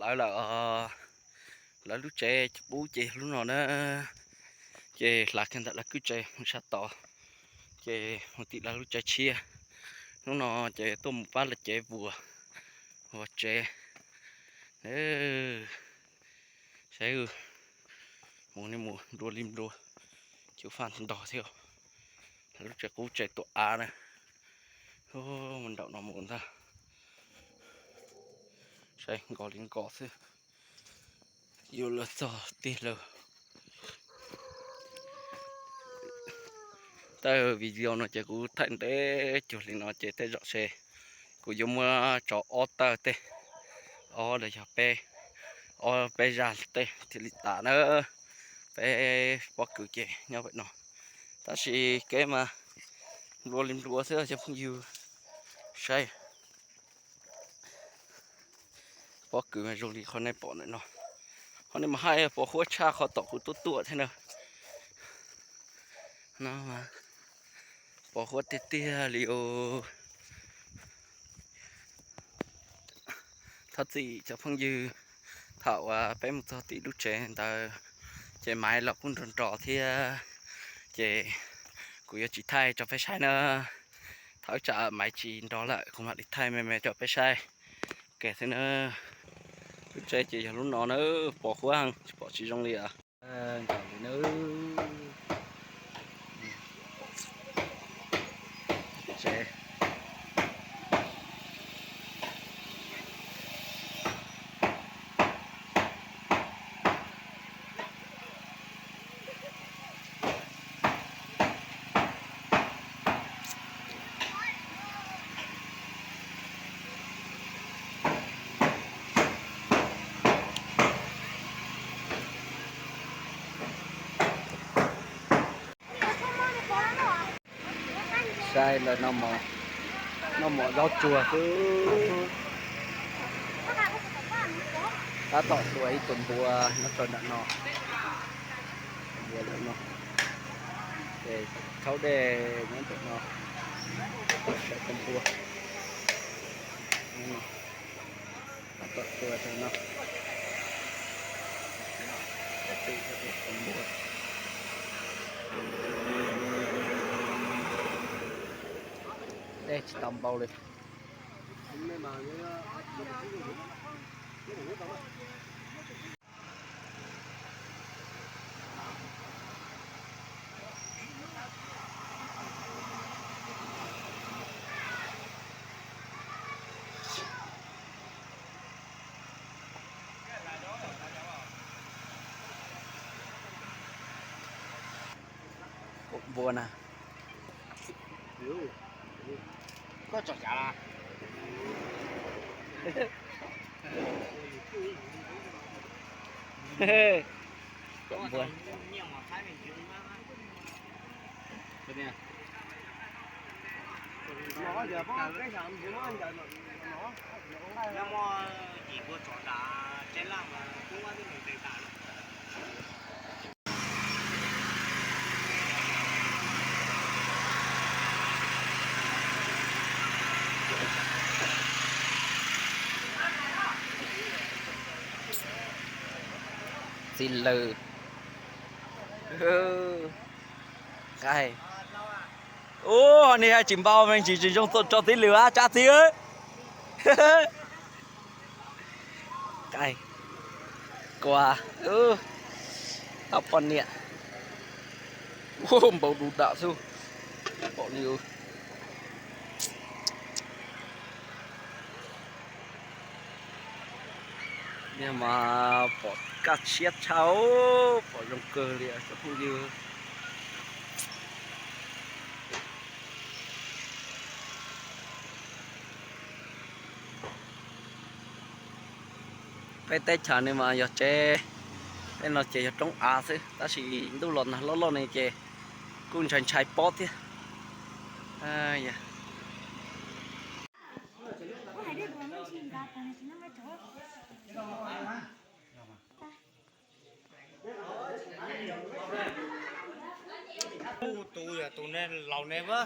lawv lawm os. Lawv lub tsev qub ces lub no na, ces hlav kiag ntawm lawv lub tsev mus sab tod, ces mus tim lawv lub tsev tshiab. Hnub no ces tuaj mus pab lawv cev vuas, vuas tsev. Saib, mus nej mus nplua li nplua, cov faj ntog thiab. Lawv lub tsev qub tsev tuam av na, mus nraum no mus ntag. Saib nkos li nkos xwb, yuav luag txog tiag lawm. Tawm video no ces kuv thaij ntev cuag li no ces tej zaum se kuv yuav muab tso ob tawm tej, ob los yog peb, ob peb zaj tej thiaj li tas na. Peb pob kws ces nyob pem no, tab sis kev mas nplua li nplua xwb cov phooj ywg. Saib, pob kws mas zoo li qhov nej pom ntawm no. Qhov no mas haj yog pos huab tshaj qhov tom kuv tuaj tuaj thiab na. No mas pos huab tiag tiag li os. Thov txim cov phooj ywg, thaum uas peb mus txog tim lub tsev ntawd ces maiv los kuj nrov nrov thiab, ces kuv yuav tsis thaij rau peb saib na. Thaum ib tsam maiv tsis nrov lawm kuv mam li thaij me me rau peb saib. Ke xwb na, lub tsev ces yog lub no na, pos huab heev tsis pom tsis zoo li os. Nkaus li na. Saib lawv noj mov zaub tsuag xwb. Tab tom tua ib tug npua nyob rau nram no. Npua ntawm no, ces thaub dej nyob ntawm no, saib tus npua. Tab tom tua rau no. Dej tsis tau npau li. Npua na. Koj tsom cav los? Npua. Txiv lws. Nqaij. Ub, ho niag tsis npau me ntsis tsis zoo txaum tso txiv lws a tsab txiv. Nqaij. Kua. Tau poj niam. Ub, npau du dam xwb. Pom li. Niag mas pom kaj siab tshaj, pom zoo kawg li cov phooj ywg. Peb teb chaws no mas yog tsev, tej no ces yog roob av xwb, tab sis ntuj los nag loj loj ne ces kuj ntshai ntshai pob thiab. Tus yog tus ne laus ne a.